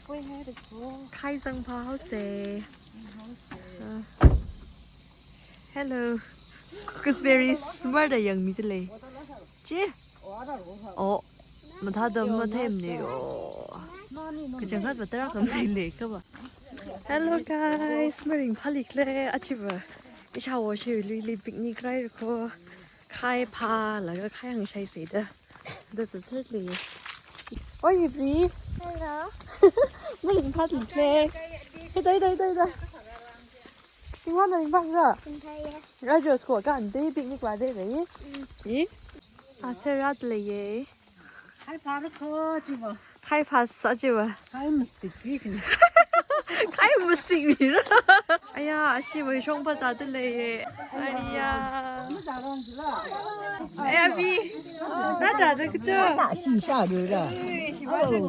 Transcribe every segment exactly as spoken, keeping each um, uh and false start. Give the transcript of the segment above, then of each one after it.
Khai zangpha haosa. Uh, hello. Gooseberry smart da yangmida lei. Chi? Oh, mathāda matheimana yo. Kachangkhat va tara khamtheile kava. Hello guys, maringphālikhala. Achiva ishāwo shiluili picnic raira ko. Khai phālaga khai hāngshai sāda. That's a certainly. Oi, Ibri. Hello. Maringphālikhala. Hey, dai, dai, dai, dai. Tingwang na ringphāra. Tingphāya. Rajos ko kan dai picnic vāda lei. I? Ase rat leiya. Khai phāra ko chiva. Khai phāsa chiva. Khai masik ri. Khai masik ri. Aya, ashiva shongfa zāda leiya. Aya. Aya, Abi. Nada da kacho. Nada shi sha ru da. Ui, shi ba da ko.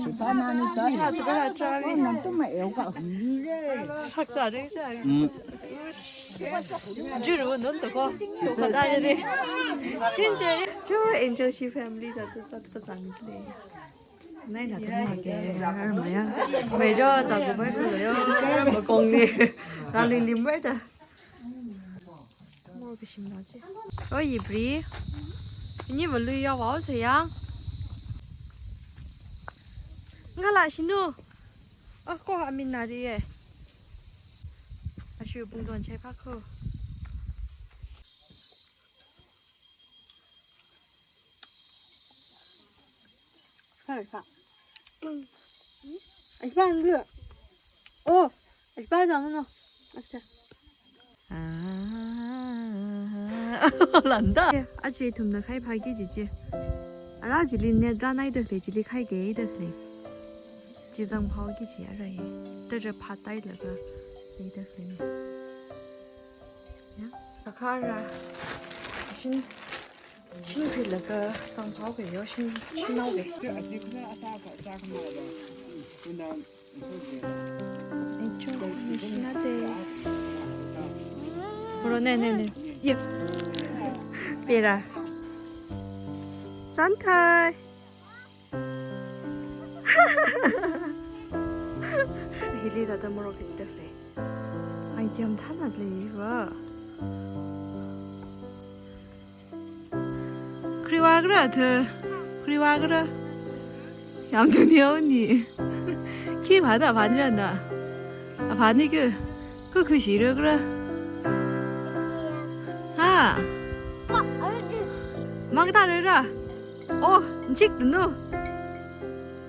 Shi ba na ni ka. Ha, tu ba ha cha ni. Nam tu ma eu ka hu ni le. Hak cha de cha. Mm. Juru nun to ko. To ka da de. Chin che. Chu Angel shi family da tu sa tu sa ni le. Nai na tu ma ke. Har ma ya. Mai jo cha ku bai ku yo. Har ma kong ni. Ra li lim bai da. Mor kashim na che. Oi, Ibri. Ini va lui ya wa se ya. Ngala shinu. Oh, ko amin na di ye. Ashu pung don chai pa ko. Kha, kha. Ashi ba nlu. Oh, ashi ba zang no. Acha. Ah, landa. Achi ithumna khai phāki ji chi. Ara chili net rānai da lei, chili khai ke da lei. Chi zangphāki ji ara ye. Tara phātai laga. Lei da lei. Ya. Sakara. Shin. Shin philaga sangphao ke yo, shin, shin nao ke. Ai, chu, ni shin na de. Bro, ne, ne, ne. Ye. Pera. Santai. Hili rāda morok ke da lei. Ai, tiam thana lei va. Khriwa kra the. Khriwa kra. Yam tu ni au ni. Khi phā da phā ni ra na. A phā ni ke. Khu khu shi ra kra. Ha. Mang ta ra ra. Oh, nchik tu nu.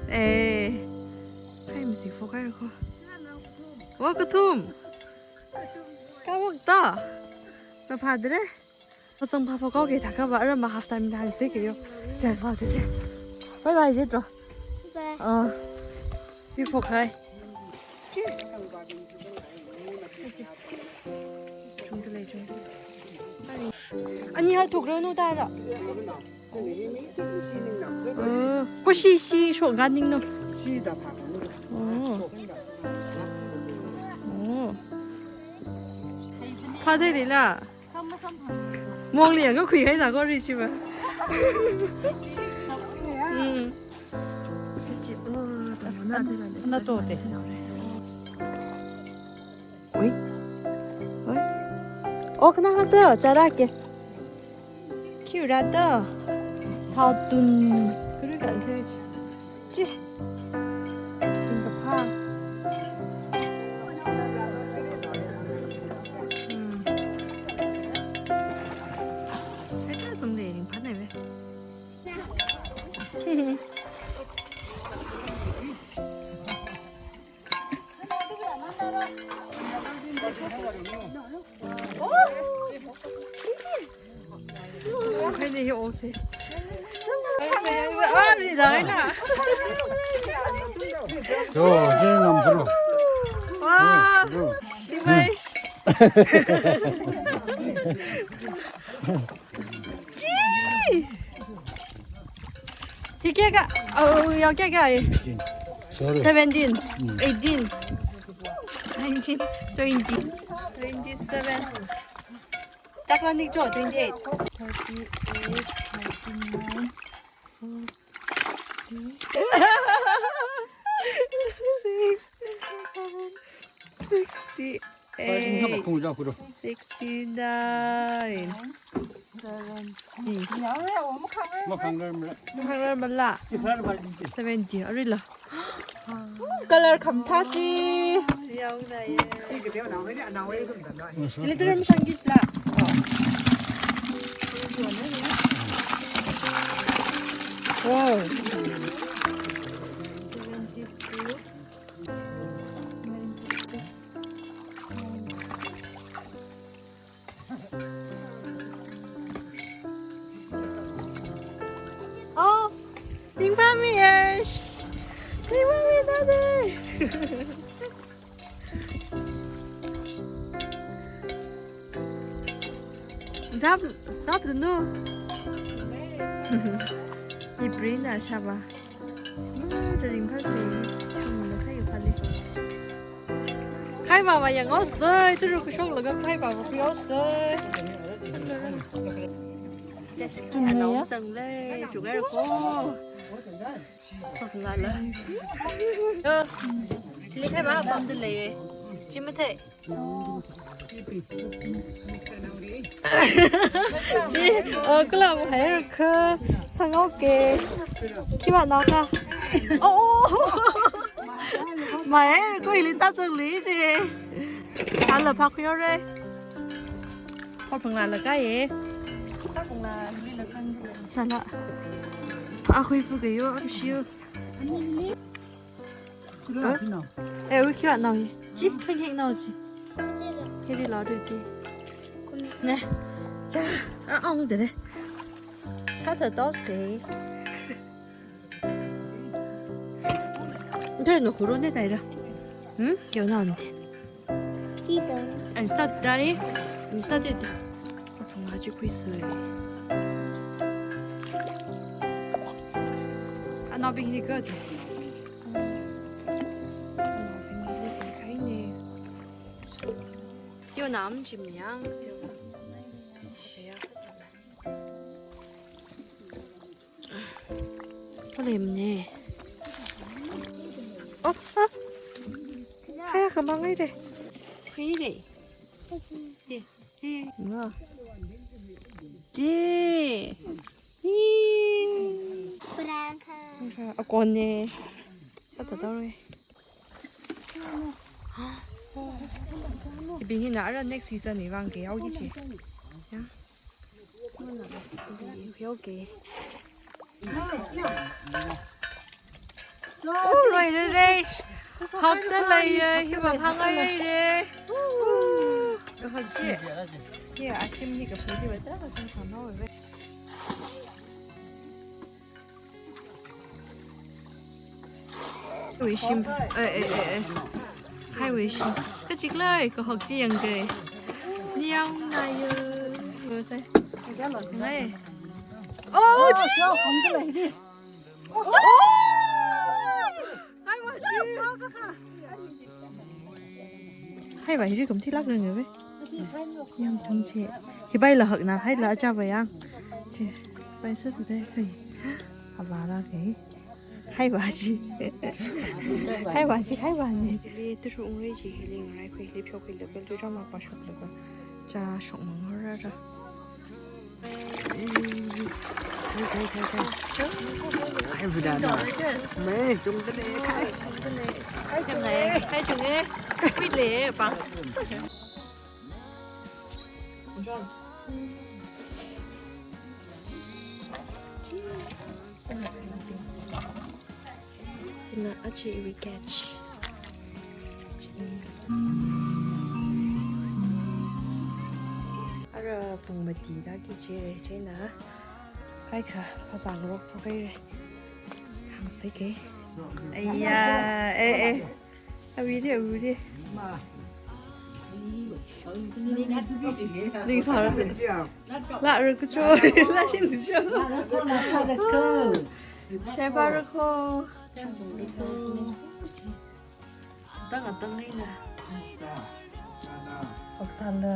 Eh. Hai masi fo kai ko. Wa kathum. Ka wak ta. Ka phā de re. Kachang pha pha kau ke thaka ba, ara ma half time thang se ke yo. Jan pha te se. Bye bye je to. Bye. Ah. Pi pho khai. Chung de lei, chung de lei. Ani ha thuk ro nu ta ra. Oh. Ko shi shi sho ga ning no. Oh. Oh. Pha de le la. Mong liang ko khui hai na ko ri chi ba. Mm. Na to te. Oi. Oi. Oh, kena hata cara ke. Kiu rata. Thao tun. Kuru kan ke. Chi. Tingkapha. Hmm. Eka zong de ring phan nai ve. Yo, jeng ngam pro. Wow. Yo. Hi kayākha? Oh, yāng kayākha? Eighteen. Sorry. Seventeen. Mm. Eighteen. Nineteen. Twenty. Twenty-seven. Takla nik jo, twenty-eight. Thirty-eight, thirty-nine, forty. Eight, sixty-nine. Makhangrarmala. Makhangrarmala. Seventy. Arila. Color khamathā chi. Literam shangishla. Wow. Oh, ringphāmiya. Ringphāmi, tade. Zap, zap dunu. Ibrina shaba. Ringphāmi. Khai baba yanghaosei, turu kashok laga khai baba khuihaosei. Anaosangle, chukhaira ko. Ngala. Yo, chili khai baba pamda lei. Chi mathei. Chi, oh, kala mahaira kha, sangao ke. Khiwui nao kha. Oh, oh. Mahaira ko ili ta chang li je. Ala phākhui haore. Horphangla laga ye. Sala. Phākhui phu ke yo, ashi yo. Eh, wui khiwui nao hi. Chi, kheng kheng nao chi. Hili lado chi. Ne. Cha, a ong dere. Sāthathaosei. Dere no khuru ne taira. Hmm? Kyo nao ne. Tito. And start dai. And start it. Nga chi khuisei. Anaobing ni kha. Anaobing ni kha ne. Teo nam chim yang. Palem ne. Oh, ah. Kaya kamang ai de. Khui de. Ye. Ye. Nga. Ye. Ye. Prangkha. Akon ne. Sāthathaore. Ibi hina ara next season ni vang ke yao ki chi. Ya. Yao ke. Oh, loire re. Hakta leiye, hiva hāngai re. Oh, hakje. Ye, ashim ni kaphu hiva tarākha sānao ve. Wishim. Eh, eh, eh, eh. Hi, Wishim. Kachik lai, kahok chi yang kai. Niang na yo. Yo sai. Ngai. Oh, chi. Oh, chi. Hi, Wishim. Hi, Wishim, kum thi lak nang yo ve. Yang kum chi. Hi bai la hak na, hi la cha bai yang. Chi. Bai sa tu dai kai. Abara kai. Hi baji. Hi baji, hi bani. Hili turu ungrei ji hili ngarai khui hili phyo khui lebe, tu jama pa shok lebe. Cha shok mang hora ra. Khai buda na. Me, chung de ne khai. Khai chung e. Khai chung e. Khui le pa. Na achi iwi catch. Ara pung mati da ki jire, china. Kaikha, phasang rok pho kaire. Hang se ke. Aiya, eh, eh. Awui de, awui de. Ning sāra. Lāra kacho, lāshin kacho. Sheba ra kho. Tang a tang ai na. Hoksāla.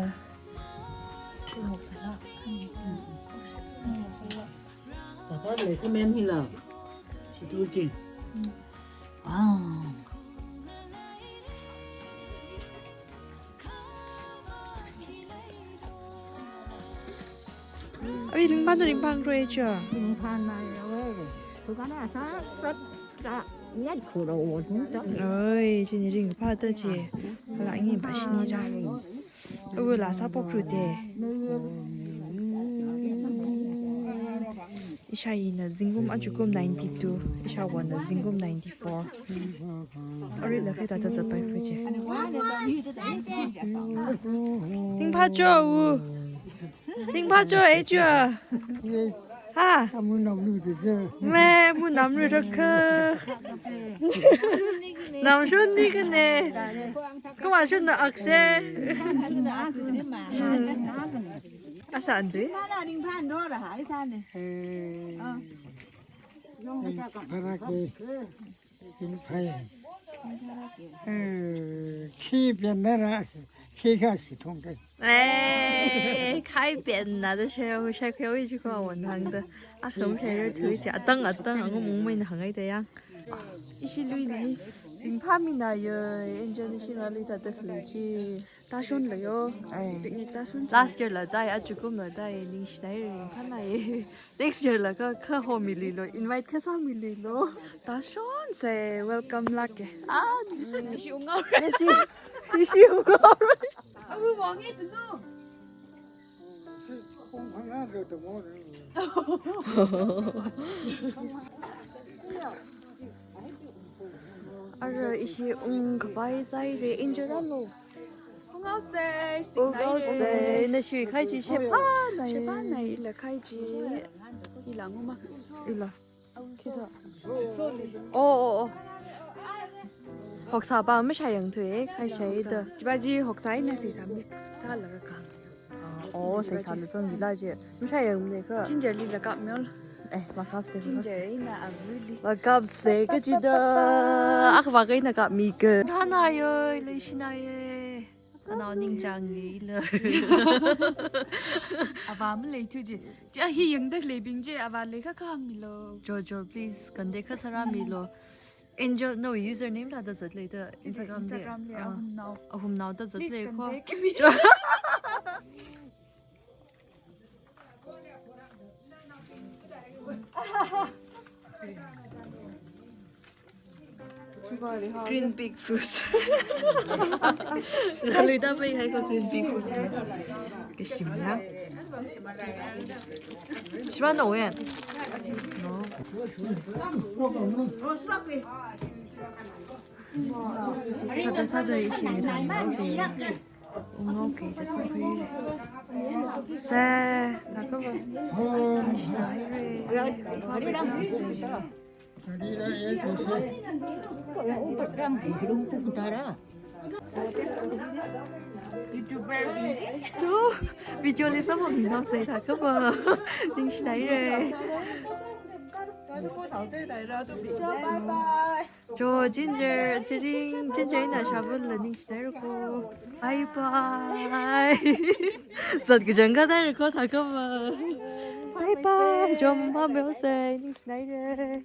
Hoksāla. Sāpa le khamen hila. Chitu jing. Wow. Oi, ringphā na ringphā ngarok chi. Ringphā na ya we. Tukana sa sa sa ya kuro wo tung ta. Oi, chini ringphā ta chi. Hala ngi ba shini ra. Awo la sa pok ru de. Ishāwuina zingkum achukum ninety-two, ishāvāna zingkum ninety-four. Arui la khaida ta zatpai fu chi. Ringphā cho wu. Ringphā cho e cho. Ha. Amu namlu de je. Me, mu namlu rakha. Namshun ni kane. Kama shun na akse. Asa ande. Mana ning phan do ra hai sa ne. Eh. Ah. Para ke. Ning phai. Eh, khi pian na ra si, khi kha si thong ke. Eh, khai pian na da she, hu shai khe wi chi ko won hang da. A kham shai ro thui chi, atang atang, angum ungmei na hang ai da yang. Ishi lui ni, ringphā mi na yo, Angel ishi na lui ta da khle chi. Tashon la yo. Ai. Picnic tashon. Last year la dai, achukum la dai, ningshi dai ringphā na ye. Next year la kha, kha ho mi lui lo, invite kha sa mi lui lo. Tashon se welcome la ke. Ah, ishi ungao. Ishi, ishi ungao. Abu wang e tu. Ara ishi ung kapai sai re, Angel lo. Ungao se, ungao se, na shui khai chi shepa nai. Shepa nai, ila khai chi. Ila nguma. Ila. Khida. Oh, oh, oh. Hoksa pa mashayang thu e, khai shai da. Chiba ji hoksa ina seisa mix sa la ka. Oh, seisa lu zong ila je. Mashayang ne ka. Ginger li la kap myo. Eh, makap se. Ginger ina avuli. Makap se ka chi da. Ak ba ka ina kap mi ka. Thana yo, le shina ye. Anao ningchāng ni la. Ava malei thu chi. Chi a hi yangda leibing chi, ava lei kha kha hāng mi lo. Jo, jo, please, kande kha sara mi lo. Angel, no, username la da zat lei da, Instagram li. Instagram li, ah, ahum nao. Ahum nao da zat lei ko. Please contact me. Green big fruit. Ngalui da pai hai ko green big fruit. Kashim ya. Shima no wen. No. Sada sada ishi mi thang no. Ungao ke ta sa hui. Se, na ka ba. YouTuber. Tu, video li sa mo mi no se ta ka ba. Ningshi dai re. Bye bye. Jo, Ginger, chiring, Ginger ina shabun la ningshi dai ro ko. Bye bye. Zat kachang kha dai ro ko, tha ka ba. Bye bye. Jom ba myo se, ningshi dai re.